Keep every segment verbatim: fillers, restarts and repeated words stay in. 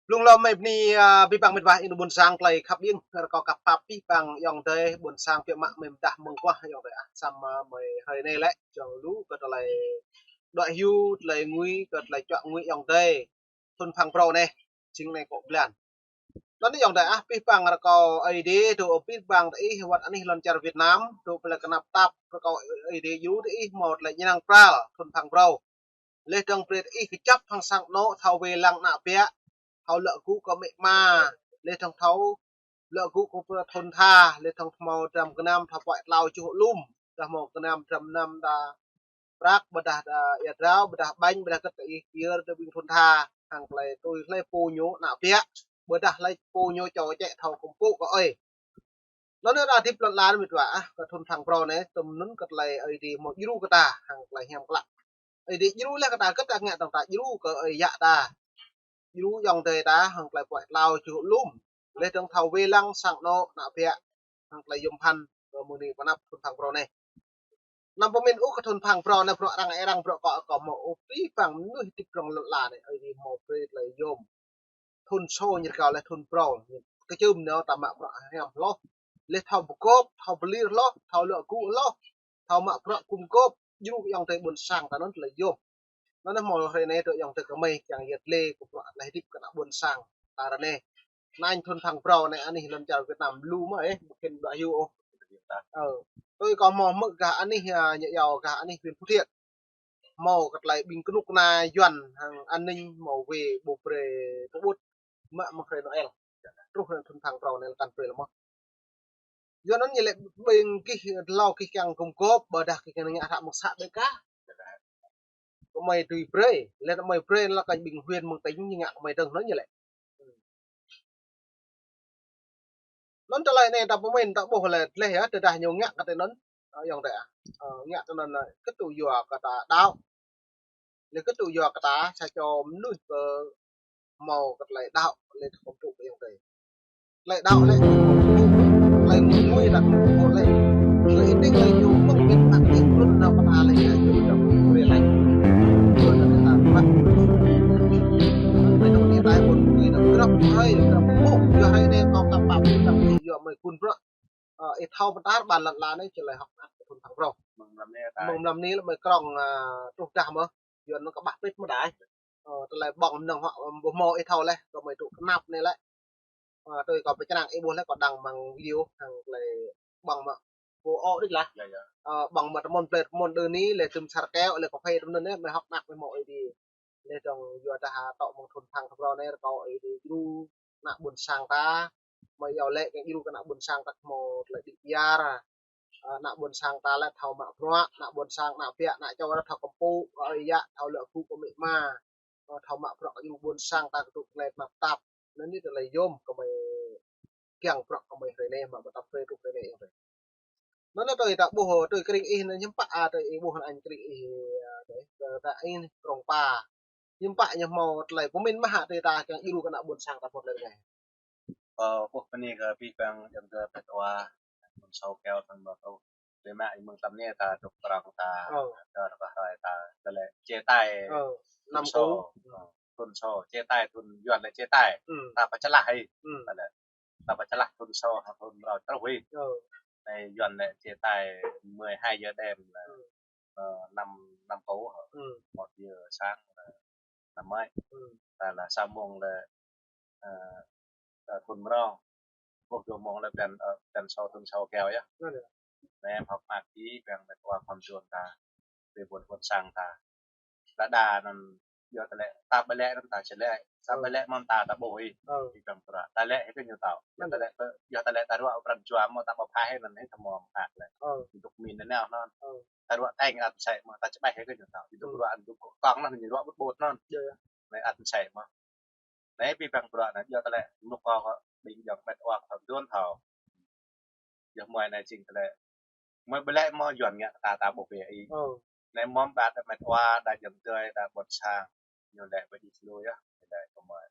Blung lŏm mơi bơni, a, abih bang met wa ƀing ƀôn sang tơlơi khăp ƀing, rơkâo kơ pap abih bang ayŏng adơi ƀôn sang biă mă mơi mơdah mơguah ayŏng adơi ah, samơ̆ mơi hrơi anai lĕ, čang lu kơ tơlơi đuaĭ hyu, tơlơi ngui, kơ tơlơi čuă ngui ayŏng adơi thun phang brâo anai, jing anai kơ blan. Anŭn ayŏng adơi ah, abih bang rơkâo Ơi Adai dŏ abih bang tơ ih wơ̆t anih lŏn čar Việt Nam, dŏ pơlĕ kơnăp tap, rơkâo Ơi Adai djru tơ ih hmâo tơlơi ñang pral thun phang brâo. Laih dơ̆ng brơi tơ ih kơjăp hăng sang anŏ thâo wai lăng ană biă, thâo lăi gŭ kơ amĭ ama, laih dơ̆ng thâo lăi gŭ kơ pơthun tha, laih dơ̆ng hmâo dram gơnam thâo puăi tlao čuh lum, dah hmâo gơnam dram gơnam dah prăk, ƀôdah dah ia drao, ƀôdah ƀañ, ƀôdah kơ̆t tơ ih kiăng tơ ƀing thun tha, hăng tơlơi tui hlơi pô ñu ană biă, ƀôdah hlơi pô ñu čô čĕ thâo kơmpŭ kơ ơi. Anŭn yơh ta hơdip lŏn ala met wa ah, kơ thun phang brâo anai, tơm anŭn kơ tơlơi Ơi Adai hmâo djru kơ ta, hăng tơlơi hiam klă. Ơi Adai djru laih kơ ta, kơ ta ngă tơ̆ng ta djru kơ ơi yă ta. Djru ayŏng adơi ta, hăng tơlơi puăi tlao čuh lum. Laih dơ̆ng thâo wai lăng sang anŏ ană biă, hăng tơlơi yôm phăn, kơ mơ̆ng anai pơ anăp thun phang brâo anai. Anăm pơmĭn ôh kơ thun phang brâo anai bruă arăng ih arăng bruă kâo kâo hmâo ôh, abih bang mơnuih hơdip lŏn ala anai, Ơi Adai hmâo brơi tơlơi yôm. Thun sô ñu rơkâo laih thun brâo. Kơčum ñu ta mă bruă hiam hloh. Laih thâo pơgop, thâo pơlir hloh, thâo lăi gŭ hloh, thâo mă bruă gum gop, djru kơ ayŏng adơi ƀôn sang ta anŭn tơlơi yôm. Anŭn yơh hmâo hrơi anai tơ ayŏng adơi kơ mơi kiăng yơh lĕ kơ bruă tơlơi hơdip kơ ană ƀôn sang ta ră anai. Anŭn thun phang brâo anai anih lŏn čar Việt Nam lu mơ̆ ih, ƀu khĭn đuaĭ hyu ôh. Ơ, tui kâo hmâo hmư̆ gah anih, a, ñu iâu gah anih huyện Phú Thiện. Hmâo kơ tơlơi ƀing kơnuk kơna Yuan hăng an ninh hmâo wai ƀu brơi pơƀut mă mơ̆ng hrơi Noel. Truh anŭn thun phang brâo anai lơ̆m tăn brơi lơ̆m mơ̆. Yuan anŭn ñu lĕ ƀing gih hlâo gih kiăng gum gop, ƀôdah gih kiăng ngă hră mơ̆ng să ƀĕ kah. Kơ mơi tui brơi, laih anŭn mơi brơi lăi kơ ƀing huyện mơ̆ng tỉnh ñu ngă kơ mơi dơ̆ng anŭn ñu lĕ. Anŭn tơlơi anai ta pơmĭn ta ƀuh lĕ tơlơi yơh, tơdah ñu ngă kơ tơ anŭn, ơ, ayŏng adơi ah. Ơ, ngă tơ anŭn, ơ, kơ tŭ yua kơ ta đaŏ. Lĕ kơ tŭ yua kơ ta, sa čô mơnuih kơ hmâo kơ tơlơi đaŏ, lĕ thâo kơmpŭ kơ ayŏng adơi. Tơlơi đaŏ lĕ, tơlơi ngui lăi kơmpŭ lĕ. Tơlơi ih đing lĕ ñu mơ̆ng ƀing ƀă ih trŭn nao pơ anai lĕ, ñu dŏ brơi lăi. Ñu dŏ ta mă. Anŭn ƀơi dŏ anai ta ƀôn ƀui nao grăp hơi, grăp ƀôh, yua hrơi anai kâo kăp pap ih dăng ih yua mơi kun bruă. Ơ, ih thâo pơtar ƀan lŏn ala anai či lĕ hŏk mơak kơ thun phang brâo. Mơ̆ng mlam anai lĕ mơi krong, a, truh dah mơ̆. Yuan anŭn kơ ƀah pĭt mơ̆ đai. Ơ, tơlơi ƀơ̆ng mơnơ̆ng hŏk, ơ, ƀu hmâo ih thâo laih, kơ mơi tŭ kơnăp anai lĕ. Ơ, tui kâo pơčrang ih ƀuh lĕ kâo đăng mơ̆ng video hăng tơlơi ƀơ̆ng mơ̆. Pô ôh đĭ lah. Ơ, ƀơ̆ng mơ̆ tơmơ̆n plĕt, tơmơ̆n đơ ni, lĕ tơm sar keo, lĕ kơ phê tơmơ̆n anŭn anai, mơi hŏk mơak mơi hmâo ih đĭ. Laih dơ̆ng yua dah tŏ mơ̆ng thun phang brâo anai rơkâo ih đĭ djru ană ƀôn sang ta, mơi iâu lĕ kiăng djru kơ ană ƀôn sang ta hmâo tơlơi đĭ kyar. Ơ, ană ƀôn sang ta lĕ thâo mă bruă, ană ƀôn sang, ană biă, ană čô lĕ thâo kơmpŭ kơ ơi yă, thâo lăi gŭ kơ amĭ ama. Ơ, thâo mă bruă kơ djru ƀôn sang ta kơ tŭ tơlơi tơnap tap. Anŭn anai tơlơi yôm kơ mơi kiăng bruă kơ mơi hrơi anai, mă ƀu tăp hrơi tŭ hrơi anai. Anŭn anai tui ta ƀuh, tui kring ih anai hiư̆m pă, a, tui ih ƀuh anŭn kring ih, a, tui, tui ta ih krong pa. Hiư̆m pă ñu hmâo tơlơi pơmĭn mơ̆ hă tui ta kiăng djru kơ ană ƀôn sang ta pơ̆t lĕ rơngai. Ơ, ƀuh bơni kơ abih bang ayŏng adơi pĕt wa, ƀôn sang keo thâo mă tŭ. Lĕ mă ih mơ̆ng tlam anai ta dŏ prong ta, Ơ. Dŏ rơbah rai ta, tơlơi chia tay. Ơ, thun năm sô. Cũ. Ơ, thun sô, chia tay, thun Yuan lĕ chia tay. Ừ. Ta pơčơlah ih. Ừ. Ta lĕ ta pơčơlah thun sô hăng thun brâo truh ih. Ơ. Anai Yuan lĕ chia tay mười hai giờ đêm là, ừ, ờ, năm, năm cũ hả? Ừ. Một giờ sáng là năm mới. Ừ. Ta là sa mông là, ờ, ờ, thun brâo. Ƀuh dua mông là blan, ờ, blan sô thun sô keo yơh. Anai em hŏk mơak kơ abih bang mĕt wa khua mơyun ta. Tui ƀôn ƀôn sang ta. Đa đa anŭn yua tơlơi ta ƀu lĕ anŭn ta či lĕ. Ta ƀu lĕ mơ̆n ta ta ƀuh ih. Ih păng pơră. Ta lĕ hĭ kơ ñu thâo. Yua tơlơi, yua tơlơi ta ruă pran jua mơ̆ ta ƀu phai anŭn hĭ ta mơ̆ mơak lĕ. Dŏ min anŭn anŭn. Ta ruă teng ăt mơsĕ mơ̆ ta či ƀai hĭ kơ ñu thâo. Dŏ ruă dŏ kông anŭn ñu ruă ƀut ƀut anŭn. Anai ăt mơsĕ mơ̆. Anai abih bang bruă anai yua tơlơi mơ̆ kâo kơ ƀing ayŏng mĕt wa kơ thâo mơyun thâo. Yua mơi anai jing tơlơi. Mơi ƀu lĕ mơ̆ Yuan ngă ta ta ƀuh bĕ ih. Anai mơ̆ ƀă ta mĕt wa, đa ayŏng adơi, đa ƀôn sang. Ñu lĕ ƀu đĭ lui yơh, ñu lĕ kơ mơi.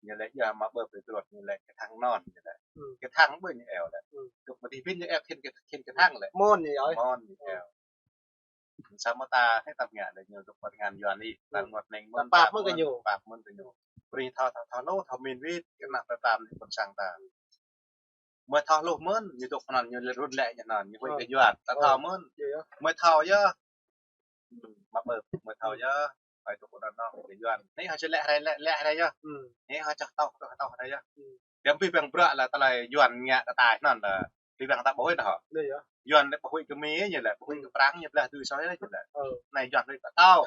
Ñu lĕ yua mă ƀơi pơtrut, ñu lĕ kơ thăng anŭn, ñu lĕ. Kơ thăng ƀơi ñu eo lĕ. Dŏ ƀơi đĭ pĭn ñu eo khĭn kơ, khĭn kơ thăng lĕ. Mơ̆n ñu eo. Mơ̆n ñu eo. Samơ̆ ta, hei ta ngă lĕ ñu dŏ pơtngan Yuan ih, ta ngot neng mơ̆n, pap mơ̆n kơ ñu. Pap mơ̆n kơ ñu. Brơi thâo, thâo, thâo lu, thâo min wĭt, kơ ană plei pla mơnuih ƀôn sang ta. Mơi thâo lu mơ̆n, ñu dŏ pơnăn ñu lĕ run lĕ ñu anăn, ñu huĭ kơ Yuan, ta thâo mơn. Mơi thâo yơh. Mă ƀơ, mơi thâo yơh. Ơi dŏ pơnăn anăn kơ Yuan. Anai hă či lĕ hrơi, lĕ, lĕ hrơi yơh. Anai hă čah tâo, čah tâo hrơi yơh. Yơh ƀing ƀing bruă lĕ tơlơi Yuan ngă tơtai anăn lĕ. Ƀing ƀing ta ƀuh anai hă. Yuan lĕ ƀu huĭ kơ Mi ñu lĕ, ƀu huĭ kơ Prang ñu, blah dui soi anai ñu lĕ. Anai Yuan huĭ kơ tâo.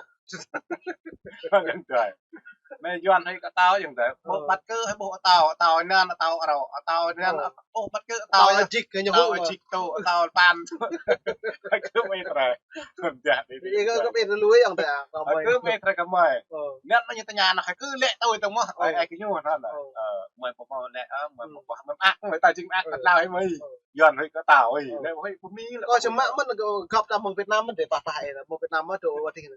Anai Yuan huĭ kơ tâo yơh anai. Ƀuh ƀăt kơ, ƀuh tâo, tâo anăn, tâo arô, tâo anăn, ƀuh ƀăt kơ tâo. Tâo ajik kơ ñu, tâo ajik tâo, tâo pan. Kơ mơi trê. Kơ mơi trê lui yơh anai. Kơ mơi trê kơ mơi. Anăn ñu tơña ană kơ lĕ tâo tơmơ̆, ai, ai kơ ñu anăn. Mơi ƀu hmâo lĕ, mơi ƀu hmâo, mơi ak, mơi ta jing ak, ƀăt lao hĭ mơi. Yuan huĭ kơ tâo, ơ. Lĕ huĭ pơmĭn lĕ. Kơ čơmă mơ̆n kơ găp ta mơ̆ng Việt Nam mơ̆n dêh, pah pah ih, mơ̆ng Việt Nam mơ̆n dŏ wơ̆t dih.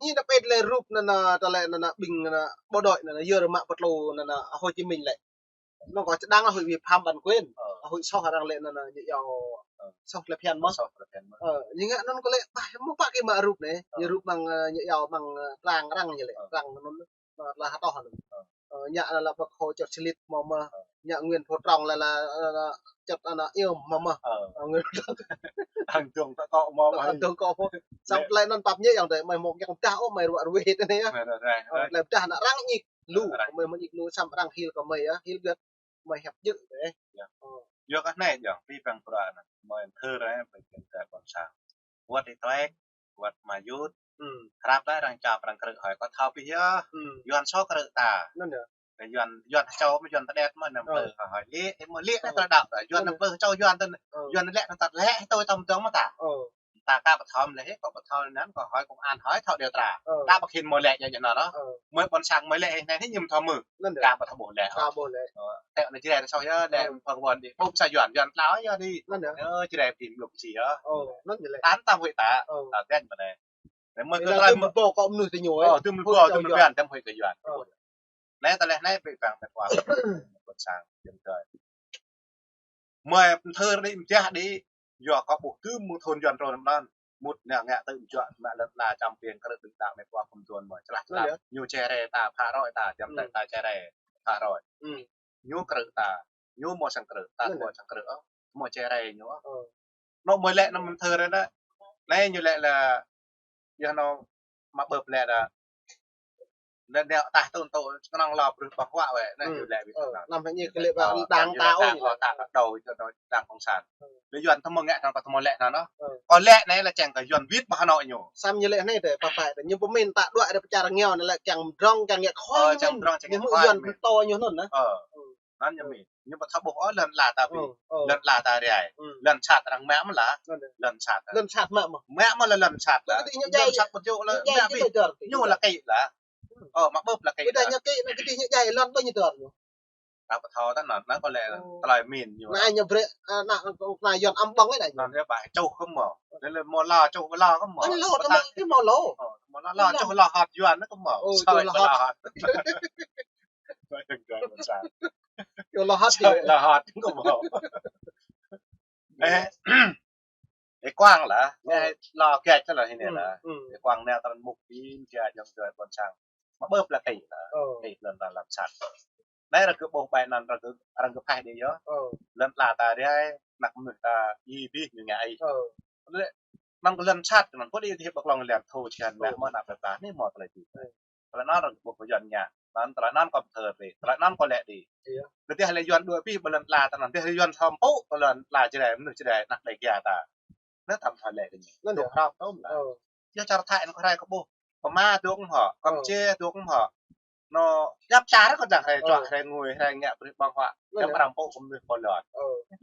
Anai ta pĕt lĕ rup anăn, ta lĕ anăn ƀing anăn bộ đội anăn, yơh mă pơtlô anăn Hồ Chí Minh lĕ. Anŭn kơ čơdang huĭ vi phạm bản quyền. Huĭ soh arăng lĕ anăn ñu yua soh tơlơi phiăn mơ̆n. Soh tơlơi phiăn mơ̆n. Ơ, ñu ngă anŭn kơ lĕ, pah, mơ̆ng pă kơ mă rup anai. Ñu rup mơ̆ng, ñu yua mơ̆ng trang arăng ñu lĕ, trang anŭn. Tơlah hơtoh anŭn. Ơ, ñu lĕ lĕ Bác Hồ Čŏt Slit mơ̆ mơ̆. Ñu Nguyễn Phú Trọng lĕ lĕ, ơ, Čŏt anăn Iu mơ̆ mơ̆. Ơ, Nguyễn Phú Trọng. Ang dong ta kơ mơ̆ mơ̆. Ang dong kơ mơ̆. Samơ̆ tơlơi anŭn pap ñu yơh dêh, mơi mơ̆ kiăng dah ôh, mơi ruă ruih tơnai yơh. Mơi ruă ruih. Ơ, tơlơi dah anăn arăng ñik lu, mơi mơ̆ ñik lu samơ̆ arăng hil kơ mơi yơh, hil gơ̆t. Mơi hiăp jơ̆ dêh. Yua kơ anai jang, ƀing ƀing bruă anăn, mơi thơ ră, ƀing ƀing bruă ƀôn sang. Wơ̆t ih tuai, wơ̆t mă yut. Hrăp lĕ arăng čap arăng krư̆ hơi, kơ thâo ƀing yơh. Yuan soh krư̆ ta. Anŭn yơh. Yuan, Yuan čô mơ̆ Yuan tơđet mơ̆ năm ƀlơ hơi. Lĕ, mơ̆ lĕ anai tơlơi đăo ta. Yuan năm ƀlơ čô Yuan tơl, Yuan lĕ anăn tơl lĕ, tui tăm dong mơ̆ ta. Ta aka ƀu thâo lĕ, kơ ƀu thâo anăn, kơ hơi công an hơi thâo điều tra. Ta ƀu khĭn mơi lĕ ñu ñu anŭn. Mơi ƀôn sang mơi lĕ anai ñu thâo mơ̆. Anŭn yơh. Aka ƀu thâo ƀuh lĕ. Aka ƀuh lĕ. Ơ, tơlơi anai jrai soh yơh, lĕ phung ƀôn dih. Ƀu sa Yuan, Yuan tlao yơh dih. Anŭn yơh. Ơ, jrai ƀing lŭk si yơh. Anŭn yơh lĕ. Tăn tăm huĭ ta, ta tĕn mơ̆ anai. Lĕ mơi kơ tơlơi mơ̆ ƀuh kơ mơnuih tơ ñu. Ơ, tơlơi mơ̆ ƀuh, tơlơi mơ̆ ƀuh, tơlơi huĭ kơ Yuan. Anai tơlơi anai ƀing ƀing mĕt wa ƀôn sang, jing tơi. Mơi pơthơ dih, mơjah dih, yua kơ ƀuh tơm mơ̆ng thun Yuan trô năm anŭn. Mŭt nao ngă tơ̆ mơčuă mă lŏn ala čăm ƀing krư̆ ƀing đăo mĕt wa kơm tuan mơi. Čơlah čơlah. Ñu čơrai ta, phă rơi ta, jăm tơi ta čơrai, phă rơi. Ñu krư̆ ta, ñu mơ̆ sang krư̆, ta mơ̆ sang krư̆ ôh. Mơ̆ čơrai ñu ôh. Anŭn mơi lĕ anŭn mơ̆n thơ ră anai. Anai ñu lĕ lĕ, yơh anŭn mă ƀơ̆p lĕ đa. Lĕ nao tah tŭ tŭ kơnơ̆ng lŏ brơi ƀơ̆ng huă wĕ, anai ñu lĕ wĭt. Năm hă ñu kơ lĕ ƀă đang ta ôh, ta ƀă đô wĭt đô đang cộng sản. Lĕ Yuan tơmơ̆ ngă anŭn kơ tơmơ̆ lĕ anŭn. Kơ lĕ anai lĕ čang kơ Yuan wĭt ƀă anŭn ñu. Samơ̆ ñu lĕ anai dêh, pă pă dêh. Ñu pơmĭn ta đuaĭ dêh pơčar rơngiao anai lĕ čang mdrŏng, čang ngă khua ñu. Čang mdrŏng, čang ngă khua ñu. Ñu mơ̆ Yuan pơtô ñu anŭn anai. Anŭn ñu mĭn. Ñu ƀu thâo ƀuh ôh lŏn ala ta ƀing. Lŏn ala ta rai. Lŏn sat arăng mă mơ̆ lah. Lŏn sat. Lŏn sat mă mơ̆. Mă mơ̆ lah lŏn sat lah. Lŏn sat ƀu djơ̆ lah. Mă ƀing. Ñu lah kĭ lah. Ơ, mă ƀơ̆p lah kĭ. Ƀiădah ñu kĭ, anai kơ dih ñu djai lŏn ƀơi ñu dơr ñu. Ta ƀu thâo ta anŭn, anŭn kơ lĕ tơlơi mĭn ñu. Anai ñu brơi, anai, anai Yuan ăm ƀơ̆ng anai. Anŭn yơh ƀă čuh kơ mơ̆. Lĕ lĕ mơ̆ la čuh la kơ mơ̆. Anai lŏ, anai mơ̆ la. Mơ̆ la, la čuh la hăt Yuan kơ mơ̆. Ơ, čuh la hăt. Čuh la hăt. Čuh la hăt kơ mơ̆. Ơ. Ê Quang lah, anai lŏ kĕč lah hĭ anai lah. Ê Quang anai tơlơi mŭk ƀing jia jong joi ƀôn sang. Mă ƀơ̆p lah kĭ lah. Kĭ lŏn ta lŏn sat. Anai arăng kơ ƀuh ƀai anŭn arăng kơ, arăng kơ phai dih yơh. Lŏn ala ta rai, ană mơnuih ta ih ƀing ñu ngă ih. Lĕ anŭn kơ lŏn sat, anŭn pô dih dih ƀơ̆ng lŏn lĕ thu čan mă mơ̆ ană plei pla anai mơ̆ tơlơi dih. Tơlơi anŭn arăng ƀuh kơ Yuan ngă, anŭn tơlơi anŭn kơ pơthơ dih, tơlơi anŭn kơ lĕ dih. Ƀiădah lĕ Yuan đuaĭ ƀing ƀơi lŏn ala ta anŭn, ƀiădah Yuan thâo pơpŭ kơ lŏn ala Jrai, mơnuih Jrai, ană Đêga ta. Anŭn tăm thâo lĕ dih. Anŭn dŏ hrŏm tơm lah. Yua čar Thái anŭn kơ rai kơ ƀuh. Kơ Ma dŏ hŏ, kơ Mơčê dŏ hŏ. Anŭn djăp čar kơ dang rai čuă, rai ngui, rai ngă brơi ƀơ̆ng huă. Djăp arăng pơpŭ kơ mơnuih pô lŏn.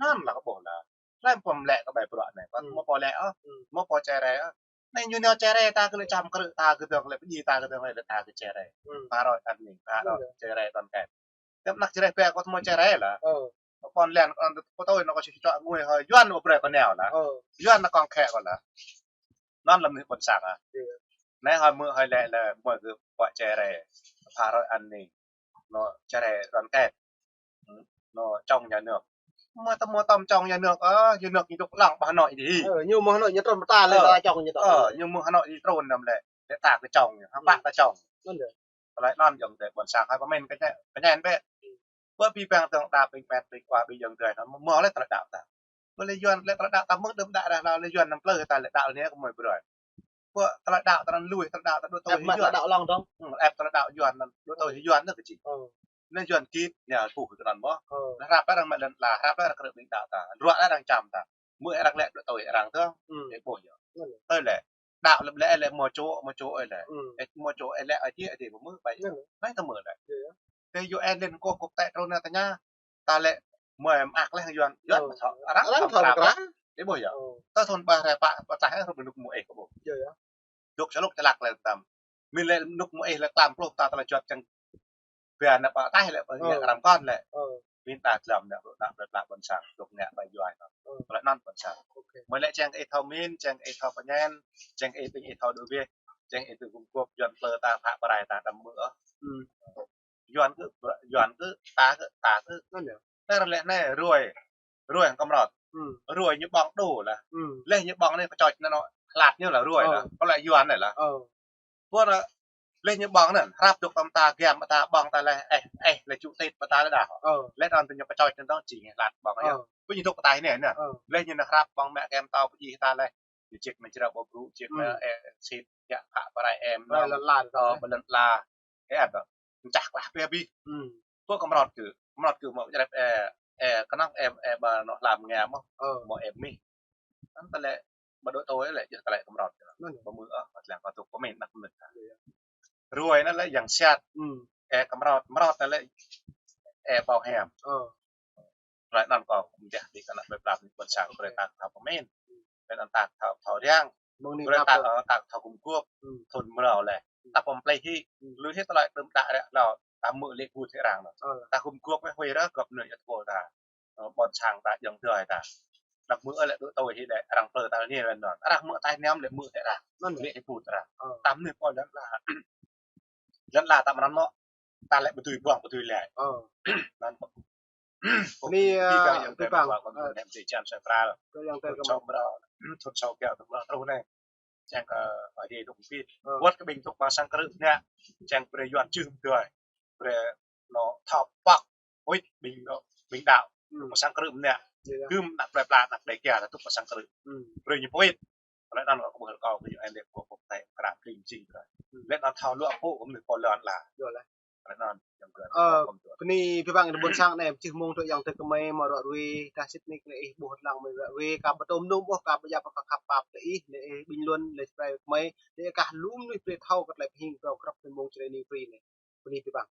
Anŭn lah kơ ƀuh lah. Hlơi pô mă lĕ kơ ƀai bruă anai. Kơ mơ̆ pô lĕ ôh. Mơ̆ pô čơrai ôh. Anai ñu nao čơrai ta kơ lĕ čăm krư̆ ta kơ dơ̆ng lĕ pơdjai ta kơ dơ̆ng lĕ ta kơ čơrai. Phă rơi an ninh, phă rơi čơrai đoàn kết. Tơm ană čơrai pĕ kơ tơmơ̆ čơrai lah. Pô lĕ kơ tơmơ̆ tơlơi anŭn kơ či čuă ngui hơi Yuan ƀu brơi kơ nao lah. Yuan anŭn kông khĕ kơ lah. Anŭn lăm mơnuih ƀôn sang ah. Anai hơi mơ̆ hơi lĕ lĕ mơ̆ kơ pô čơrai. Phă rơi an ninh. Anŭn čơrai đoàn kết. Anŭn chống nhà nước. Mơ̆ tơmơ̆ tơm čong nhà nước, ơ, nhà nước ñu dŏ lăng ƀơi Hà Nội đi. Ơ, ñu mơ̆ Hà Nội ñu trŭn pơta lĕ, ơ, ta čong ñu tơm. Ơ, ñu mơ̆ Hà Nội đi trŭn năm lĕ, lĕ ta kơ čong ñu, hăng pă ta čong. Anŭn deh. Tơlơi anŭn yơh tơlơi ƀôn sang hơi pơmĭn kơ ñu, kơ ñu bĕ. Bơ pi păng tơng đa ƀing met ƀing kua ƀing yơng tơlơi anŭn mơ̆ lĕ tơlơi đaŏ ta. Bơ lĕ Yuan lĕ tơlơi đaŏ ta mơ̆ đơm đă đah lơ lĕ Yuan năm plơi ta lĕ đaŏ lĕ ñu kơ mơi brơi. Bơ tơlơi đaŏ ta anŭn lui, tơlơi đaŏ ta đuaĭ tui hĭ Yuan. Đaŏ lăng dong. Ơ, ĕp tơlơi đaŏ Yuan anŭn, đuaĭ tui hĭ Yuan anŭn kơ či. Ơ. Anŭn Yuan kit, ñu pơpŭ kơ anŭn mơ̆. Ơ. Lĕ hrăp lĕ arăng mă lŏn la, hrăp lĕ arăng krư̆ ƀing đaŏ ta. Ruă lĕ arăng čăm ta. Mơ̆ arăng lĕ đuaĭ tui arăng tơ̆. Ơ. Ih ƀuh yơh. Anŭn deh. Tơlơi đaŏ lĕ lĕ mơ̆ čô, mơ̆ čô ih lĕ. Ơ. Ih mơ̆ čô ih lĕ ih či ih či mơ̆ ƀai. Anŭn deh. Ƀai tơmơ̆ lĕ. Yơh, yơh. Tơ U N Liên Hợp Quốc kơ tĕ trŭn anai tơña. Ta lĕ mơi mă kleh Yuan, Yuan mơ̆ thâo. Arăng thâo krăn. Ih ƀuh yơh. Ơ. Tơ thun ƀă hrơi pă, pă tah ih rup nuk mơ̆ ih kơ ƀuh. Yơh, yơh. Dŏ sa lŭk čơlăk lĕ tơm. Mĭn lĕ nuk mơ̆ ih lĕ klăm pluh ta tơlơi juăt čang. Bia nă pă tah lĕ, ơ, pơhiăp arăng kon lĕ. Ơ. Mĭn ta klăm nă, ƀu đaŏ ƀlĕ ƀlă ƀôn sang, dŏ nă ƀai Yuan. Ơ. Tơlơi anŭn ƀôn sang. Ôkê. Mơ̆ lĕ čang ih thâo mĭn, čang ih thâo pơñen, čang ih ƀing ih thâo đuaĭ bĕ, čang ih tui gum guôp Yuan plơi ta phă pơrai ta đăm mơ̆ ôh. Ơ. Yuan kơ, Yuan kơ, ta kơ, ta kơ. Anŭn yơh. Anai lĕ anai, ruai. Ruai hăng kơmrot. Ơ. Ruai ñu ƀơ̆ng đô lah. Ơ. Lĕ ñu ƀơ̆ng anai kơčoč anŭn, hlăt ñu lah ruai lah. Ơ. Kơ lĕ Yuan anai lah. Ơ. Bơ anŭn, lĕ ñu ƀơ̆ng anŭn, hrăp dŏ tơm ta giăm ta ƀơ̆ng ta lĕ, ĕh, ĕh, lĕ čŭ tĕt pơ ta lĕ đah. Ơ. Lĕ anŭn tơ ñu kơčoč anŭn dong či hlăt ƀơ̆ng anai. Ơ. Bơ ñu dŏ pơ ta anai anŭn. Ơ. Lĕ ñu nă hrăp ƀơ̆ng mă giăm ta pơjing ta lĕ. Ñu ček mơ̆ črâo ƀu brŭ, ček mă, ơ, sit, yak phă pơrai em. Pơrai lŏn la. Ơ, pơrai lŏn la. Ơ, ăt, čah klah pĕ abih. Ơ. Bơ kơmrot kơ, kơmrot kơ mơ̆ črep, ơ, ơ, kơnơ̆ng em, ơ, ƀă anŏ hlăm ngă mơ̆. Ơ. Mơ̆ em mih. Anŭn tơlơi, ƀă đuaĭ tui lĕ, yơh tơlơi kơmrot. Anŭn yơh. Ƀu mơ̆ ôh, ƀă lăng kơ tŭk pơmĭn đah mơnit. Yơh, yơh. Ruai anŭn lĕ yang siat. Ơ. Ơ, kơmrot, kơmrot anŭn lĕ, ơ, ƀâo hiam. Ơ. Tơlơi anŭn kâo mơ̆ dih kơ ană plơi pla ƀôn sang, brơi ta thâo pơmĭn. Brơi ta thâo, thâo riăng. Brơi ta, ơ, ta thâo gum guôp. Ơ. Thun mrâo lĕ. Ơ. Ta pơm plei hĭ. Ơ. Lui hĭ tơlơi đơm đă ră lơ, ta mơ̆ lĕ ƀu thâo arăng lơ. Ơ. Ta gum guôp mơ̆ huĭ ră gơ̆p nui yơh tơpul ta. Ơ, ƀôn sang ta, yơng tơlơi ta. Đăm mơ̆ lĕ đuaĭ tui hĭ lĕ arăng plơi ta anai lĕ anŭn. Arăng mơ̆ ta hiam lĕ mơ̆ thâo arăng. Anŭn lĕ ih ƀu thâo arăng. Ơ. Tơm anai pô lŏn la. Lŏn la ta mơnăn mơ̆. Ta lĕ ƀu dưi ƀơ̆ng, ƀu dưi lĕ. Ơ. Anŭn ƀu. Anai, ơ, pi păng, ơ, pi păng, ơ, nem ti čan sa pral. Kơ yang tơ kơ mơ̆. Thun sa pral, thun sa pral truh anai. Čang kơ, ơ, Ơi Adai dŏ pit. Ơ. Wơ̆t kơ ƀing dŏ pơ sang krư̆ anai. Čang brơi Yuan čư̆ tui. Brơi anŏ thâo păk. Ui, ƀing anŏ, ƀing đaŏ. Ơ. Dŏ pơ sang krư̆ anai. Yơh, yơh. Kư̆m ană plơi pla, ană Đêga dŏ pơ sang krư̆. Ơ. Brơi ñu pơwĭt. Tơlơi anŭn kâo ƀuh rơkâo kơ ñu ĕh lĕ kơ pơkă tĕ krap kling jing krap. Ơ. Lĕ anŭn thâo luă pô kơ mơnuih pô lŏn la. Yơh lah. Tơlơi anŭn yang gơ̆. Ơ, kơ mơnuih. Bơni pi păng ƀôn sang anai, či mơ̆ng tui yang tơ kơ mơi mă ruă ruai, dah sĭt anai kơ lĕ ih ƀuh lăng mơi ruă ruai, kâo ƀu tơm num ôh, kâo ƀu djă̱ pơkă khăp pap lĕ ih, lĕ ih ƀing lŏn, lĕ Jrai kơ mơi, lĕ kah lŏm anai brơi thâo kơ tơlơi pơhing kơ krăp mơ̆ng Jrai anai brơi anai. Bơni pi păng.